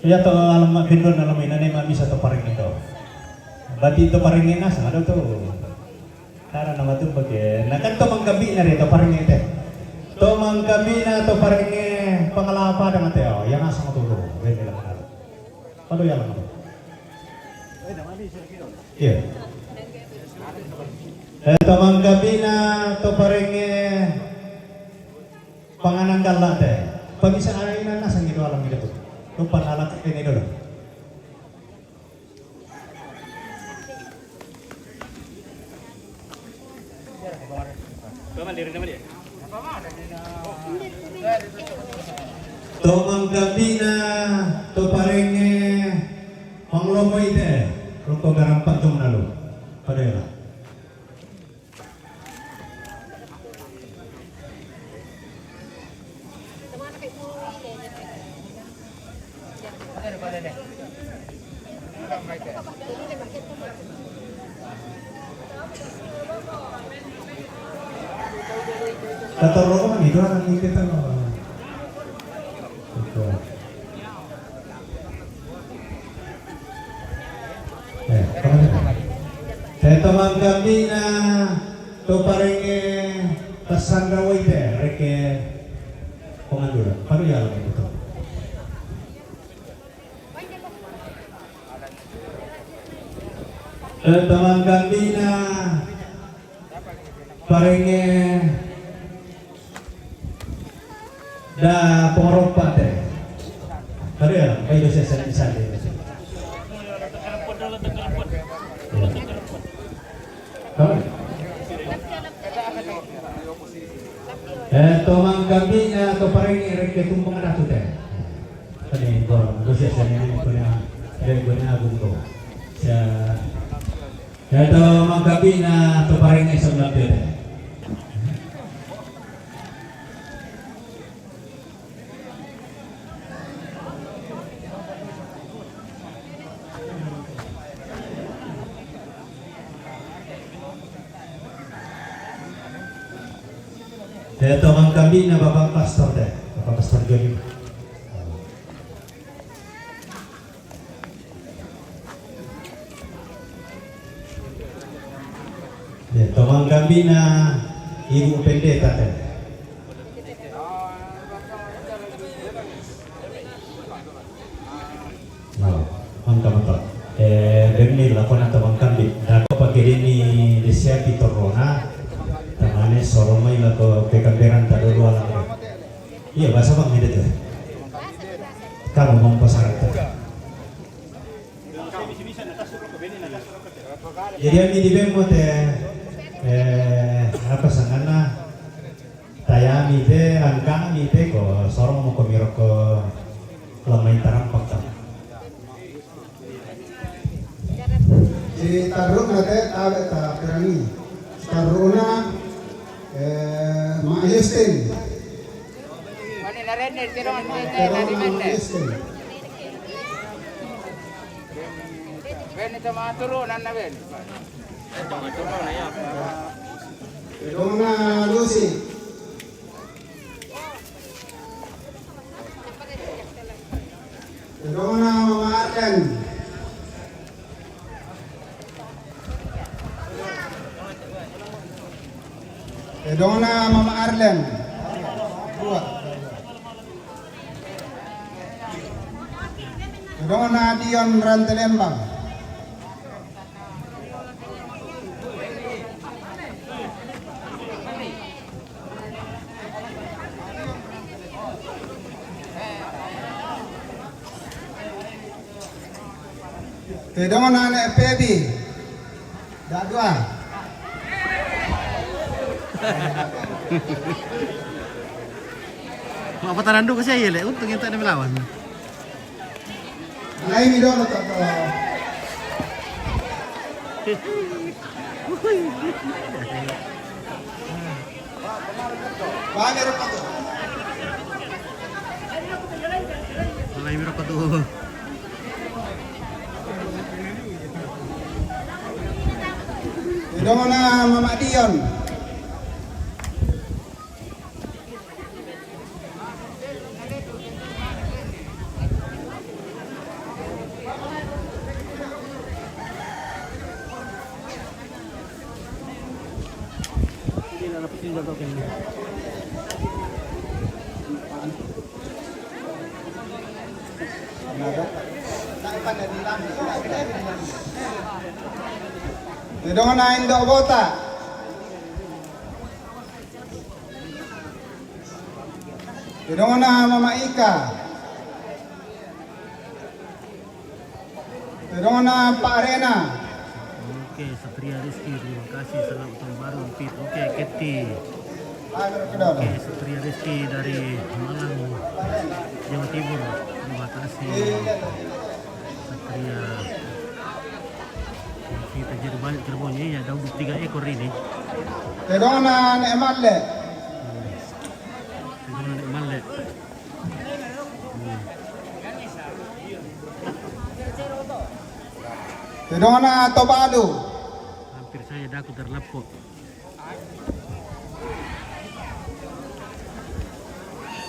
Iya to alam ma pindon alam ina ne ma bisa to parengnge do. Bati to parengnge na sama do to. Tara nama tu pake. Na kan to mangkabi na de to parengnge te. To mangkabi na to parengnge pangalapa dengan te. Oh, yang asang tu do. Bene lang. Pado ya lang. Iya. Eh, to mangkabi na to parengnge panganan galla te. Pamisa aina nasang itu alam itu. Lupa alat ini dulu. To mangkambina, to parengnge, manglomo ite, roko garampa jong nalu. Pada ya. Katorong ni dua orang ni kita. Betul. Eh, to mangkambina, to parengnge, passanra waite, reke pangandura. Panu ya, betul. Eh, to mangkambina, parengnge da pongroppa te. Tadi ya, kayu saya sendiri sendiri. Eh, to mangkambina, to parengnge reke tumpang datu te. Tadi ko, saya sendiri punya, dari punya agung tuh. Saya Eto mangkambina to parengnge sanglabbete. Eh, tomang kambina Bapak Pastor te, Bapak Pastor Joni. Ya, tomang kambina Ibu Pendeta te. No, mangka mangka. Eh, demmi lakona tomang kambi. Dako pake deni desiapi torona. Tamane soromai lako pekamberan tadolo alam. Iya, bahasa bang ini tuh. Kamu mau pasaran tuh. Jadi ami di bemo te, eh, apa sangana? Tayami te, rangkami te, ko sorong mo ko miro ko lamai tarampak ta. Di taruna te, tabe ta perani. Taruna, eh, Ma Justin. Mane na rende, terong te, te, na di mende. Bene sama turu, nanna bene. Dona Lucy. Dona Mama Arden. Dona Mama Arden. Dua. Dona Dion Rantelembang. Te dongana ne Pebi. Dadua. Mau apa tarandu ke saya le? Untung yang tak ada melawan. Laimi dolo to. Bale rokko to. Laimi rokko to. Idongna Mama Dion. Idongna Indo Bota. Idongna Mama Ika. Idongna Pak Rena. Oke, Satria Rizky, terima kasih. Selamat tahun baru, Pit. Oke, Keti. Oke, Satria Rizky dari Malang, Jawa Timur. Terima kasih. Satria. Kita jadi banyak Cirebon ya, ada tiga ekor ini. Idongna Nek Malle. Idongna Nek Malle. Idongna Tobalu. Hampir saja daku terlepok.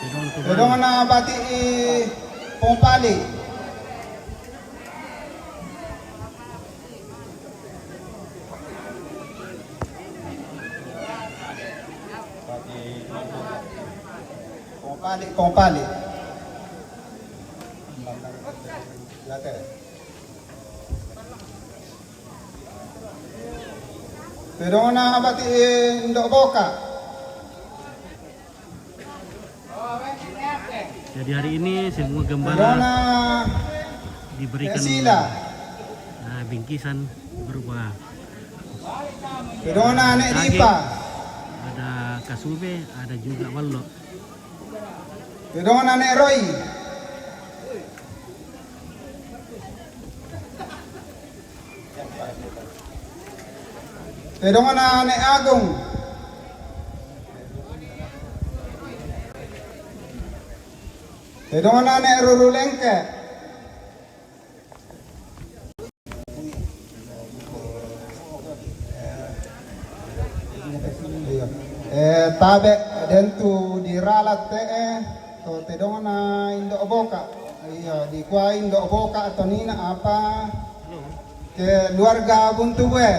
Idongna Tobalu. Idongna Bati Pompali. Pompali, Pompali. Idongna Bati Indo Boka. Jadi hari ini semua gembala diberikan, eh, bingkisan berupa daging, ada kasube, ada juga ballo. Idongna Nek Roy. Idongna Nek Agung. Idongna Nek Ruru Lengke. Eh, tabe, Dentu di ralat te'e, to tedongna Indo' Boka. Iya, dikua Indo' Boka to nina apa? Keluarga Buntu Bue.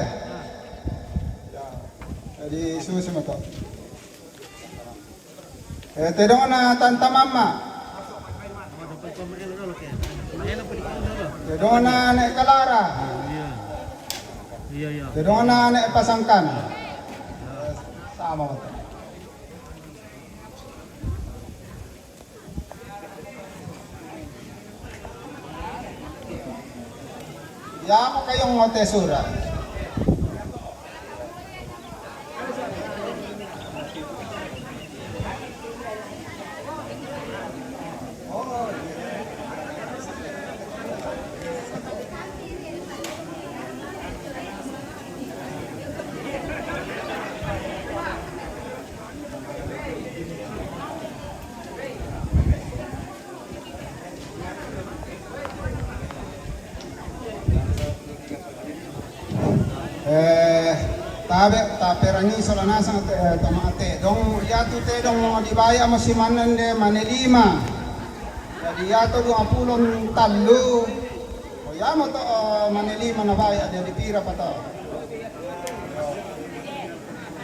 Jadi susi mato. Eh, tedongna Tanta Mamma. Tedongna Nek Kalara. Iya, iya. Tedongna Nek Pasangkan. Sama mato. Yamo kayong ngote sura. Eh, tabe, taperangi sola nasang te, eh, tama tedong, yatu tedong dibaya mo simanna nde mane lima. Jadi yatu dua puluh tallu. Oh, yamo to, eh, mane lima nabaya, jadi pira pa to?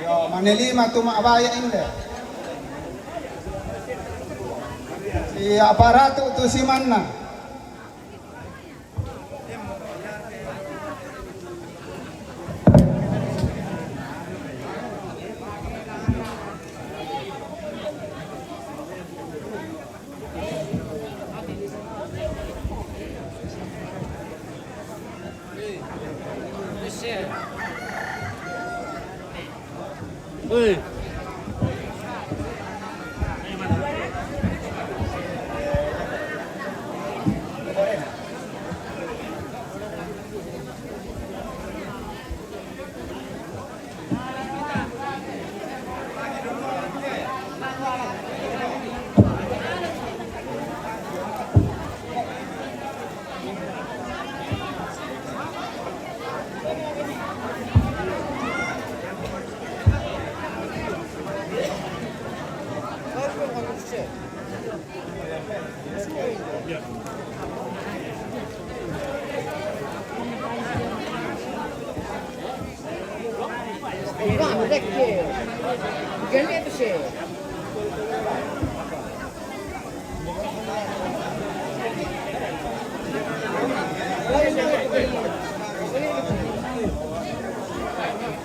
Yo, mane lima tu mabaya inde. Si aparatu tu simanna.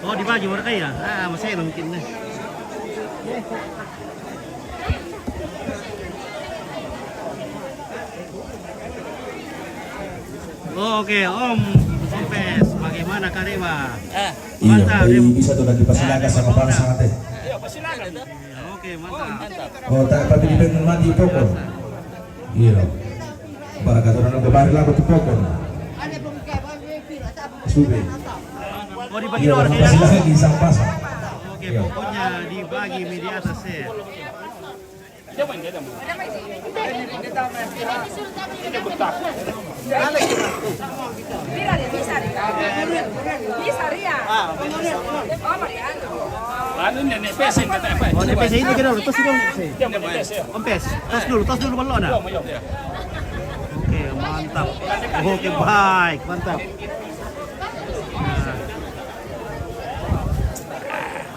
Oh, dibagi mereka ya? Ah, masih mungkin nih. Oke, Om, Om Pes, bagaimana Karema? Ah. Iya, mantap, jadi bisa tuh lagi pasilaga sama bangsa nanti. Iya, pasilaga. Oke, mantap. Oh, tak tapi di dengan mati pokok. Iya. Barang kata orang kemarin lah betul pokok. Sudah. Oh, dibagi. Iya, dua orang ya? Pasilaga di Sampasa. Oke, iya. Pokoknya dibagi media atas ya. Anu, nenek pesen kata apa? Oh, nenek pesen ini kira dulu, tos dulu, nenek pesen. Om Pes, tos dulu, tos dulu, belum ada. Oke, mantap. Oke, baik, mantap. Nah.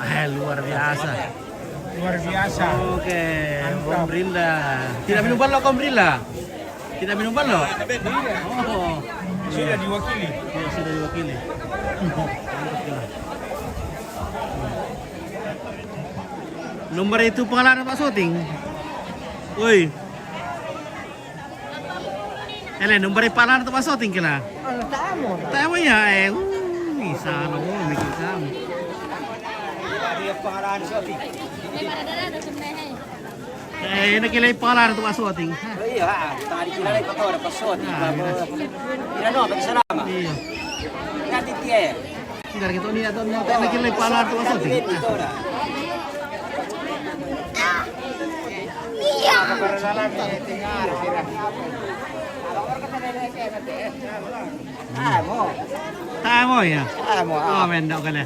Eh, luar biasa. Luar biasa. Oke, mantap. Om Rinda. Tidak minum balok, Om Rinda? Tidak minum balok? Iya. Oh. Sudah diwakili. Oh, sudah diwakili. Mantap, ya. Nomor itu pengalaman Pak Soting. Woi. Ele, nomor pala tu masuk tingkila. Ano, tama. Tama ya, eh. Uh, isa na, oh, mikir kamu. Eh, ini kila pala tu masuk ting. Iya, tadi kila lagi kotor, masuk ting. Iya. Kira no, bagi selama. Iya. Nanti dia. Enggak gitu, ni atau ni, tak nak kira pala tu masuk ting. Iya. Tamo. Tamo ya? Tamo, ah. Oh, mendok kali.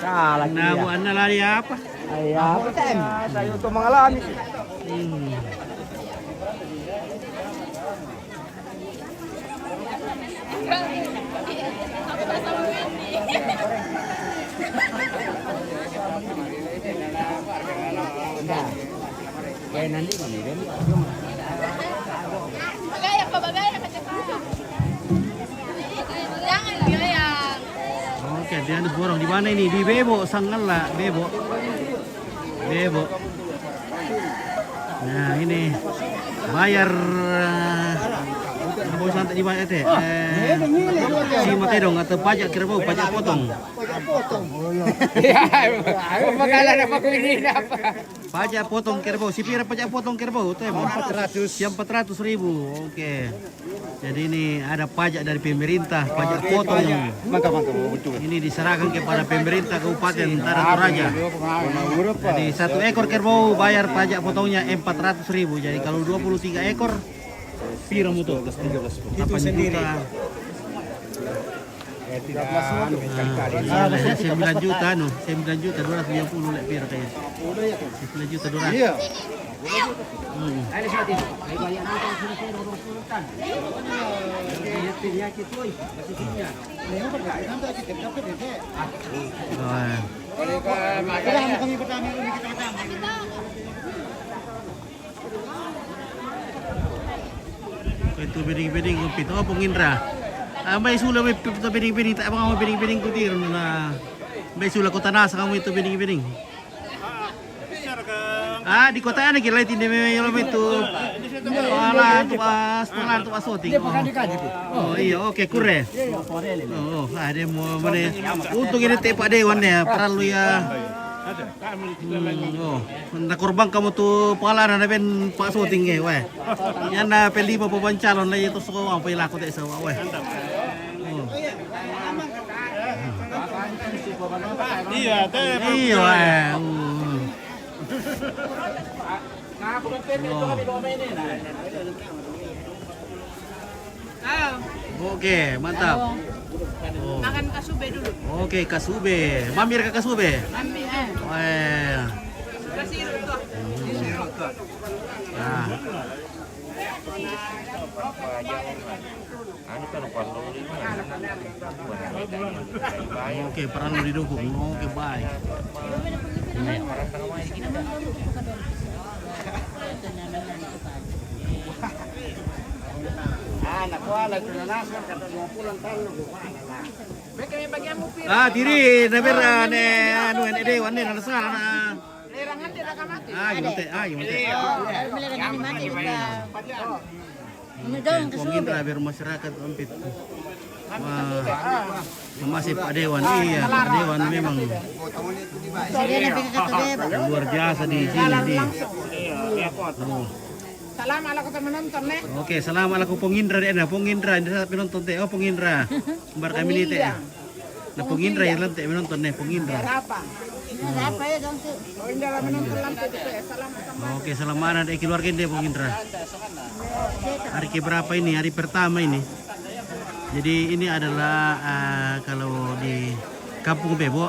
Salah. Nah, dia. Buat anda lari apa? Iya, P T M. Saya untuk mengalami. Hmm. Nah, kayak nanti kami kan. Bagaya, Pak, bagaya, Pak, cepat. Jangan, dia yang. Oke, dia ada borong. Di mana ini? Di Bebo, Sangala, Bebo. Bebo. Nah, ini bayar, eh, apa santai dibayar teh? Eh, si matedong atau pajak kerbau, pajak potong. Pajak potong. Pemakalan apa ini apa? Pajak potong kerbau. Si pira pajak potong kerbau teh, Bang? Empat ratus. Yang empat ratus ribu. Oke. Jadi ini ada pajak dari pemerintah, pajak potong. Mantap, mantap, betul. Ini diserahkan kepada pemerintah Kabupaten Tanah Toraja. Jadi satu ekor kerbau bayar pajak potongnya empat ratus ribu. Jadi kalau dua puluh tiga ekor, pira mutu? Delapan juta. Ah, sembilan juta, no. Sembilan juta dua ratus lima puluh lek pira kayaknya. Sembilan juta dua ratus. Iya. Hmm. Oh, iya. Itu beding-beding kumpit. Oh, Pung Indra. Ah, mai sula mai itu beding-beding, tak mau beding-beding kutir na. Mai sula kota nasa kamu itu beding-beding. Ah, di kota ada kira itu, di memang itu. Pala tu pas, pala tu pas syuting. Oh. Oh, iya, oke, kure. Oh, ada mau mana? Untung ini tepak dewan ya, perlu ya. Hmm, oh. Na korban kamu tu pala na ben pak syuting eh, weh. Yan na pe lima papan calon lagi tu suka apa ilaku tak sawa, weh. Oh. Iya, teh. Iya, weh. Oh. Oh. Ah. Oke, mantap. Oh. Makan kasube dulu. Oke, kasube. Mampir ke kasube. Mampir, eh. Weh. Kasih dulu tuh. Nah. Anu kan, oke, perlu didukung. Oke, baik. Ah, diri, na bera ne, anu, ene dewan ne, na sala na. Ah, yunte, ah, yunte. Pung Indra biar masyarakat ampit. Wah, masih Pak Dewan, iya, Pak Dewan memang luar biasa di sini, di. Oh. Salam ala kota menonton, eh. Oke, salam ala ku Pung Indra deh, nah, Pung Indra, ini saat penonton teh, oh, Pung Indra. Bar kami ni teh. Nah, Pung Indra yang lantai menonton nih, Pung Indra. Apa? Apa ya, dong, tuh? Pung Indra menonton lantai di teh. Salam. Oke, salam mana deh keluarga deh, Pung Indra. Hari keberapa ini? Hari pertama ini. Jadi ini adalah, ah, kalau di Kampung Bebo,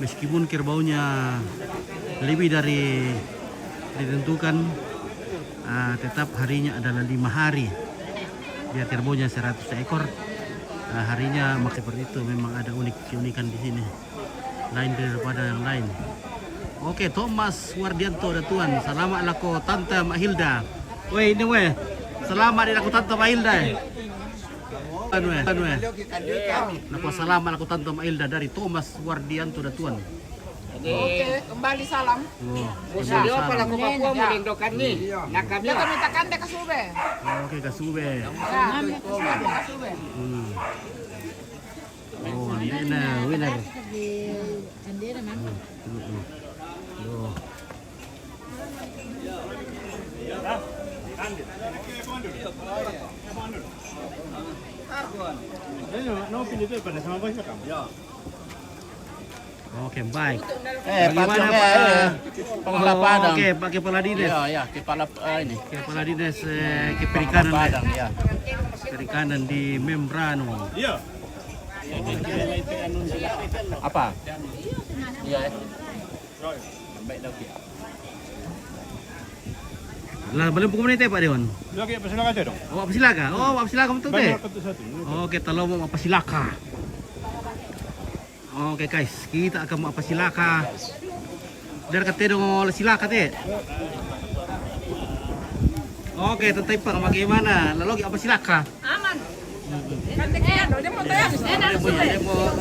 meskipun kerbaunya lebih dari ditentukan, ah, tetap harinya adalah lima hari. Biar kerbaunya seratus ekor, ah, harinya mak-, seperti itu. Memang ada unik keunikan di sini. Lain daripada yang lain. Oke, Thomas Wardianto Datuan. Selamat lako Tante Mahilda. Weh, ini weh. Selamat lako Tante Mahilda. Anu, eh, anu, eh. Napa salam ala ku Tante Mailda dari Thomas Wardianto Datuan. Oke, kembali salam. Oh, kembali salam. Apa laku Papua melindokan ni? Iya. Nak kami. Kita minta kande kasube. Oke, kasube. Ya, kasube. Hmm. Oh, andena, winner. Andena, man. Hmm, hmm, hmm. Yo. Oke, baik. Eh, bagaimana, Pak? Eh, kepala Padang. Oke, Pak Kepala Dinas. Iya, iya, kepala, eh, ini. Kepala Dinas, eh, Keperikanan, Padang, ya. Perikanan di Membrano. Iya. Apa? Iya, eh. Lah, belum pukul menit, Pak Dewan. Lagi apa silakan tu dong? Awak pasilaka? Oh, awak pasilaka betul, teh? Oke, talo mo pasilaka. Oke, guys, kita akan mau pasilaka. Dari kata dong, oh, silaka, teh. Oke, tentang Ipang bagaimana? Lalu apa silaka? Aman. Kan dia kira dong, dia mau tanya.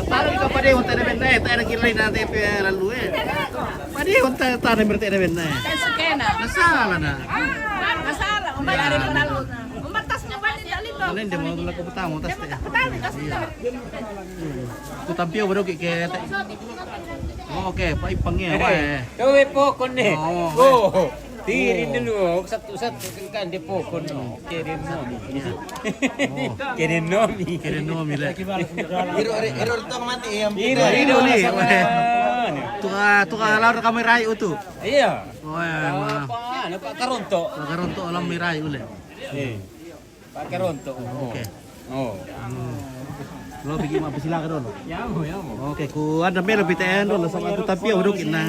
Tahu juga pada yang tadi benda, eh, tadi kira lain nanti, eh, lalu, eh. Pada yang tadi, tadi berarti ada benda, eh. Kan sukena. Masalah, nah. Masalah, umbar dari lalu. Umbar tasnya balik, tak lihat. Kalian dia mau laku pertama, tas teh. Petani, tas petani. Ku tampia baru ke, ke. Oke, Pak Ipang ya, Pak, eh. Kau pokok ni. Oh, oh. Tirin dulu, satu-satu kan dia pokok no. Keren nomi. Keren nomi. Keren nomi, le. Iro, iro, iro tong mati ya. Iro, iro, iro, iro. Tuka, tuka lawan kami rai utu. Iya. Oh, ya, apa? Nampak kerontok. Kerontok alam mirai ule. Eh. Pakai rontok. Oke. Oh. Hmm. Lo bikin apa silakan dulu. Ya, mau, ya, mau. Oke, ku ada melo P T N dulu sama aku tapi ya udah kena.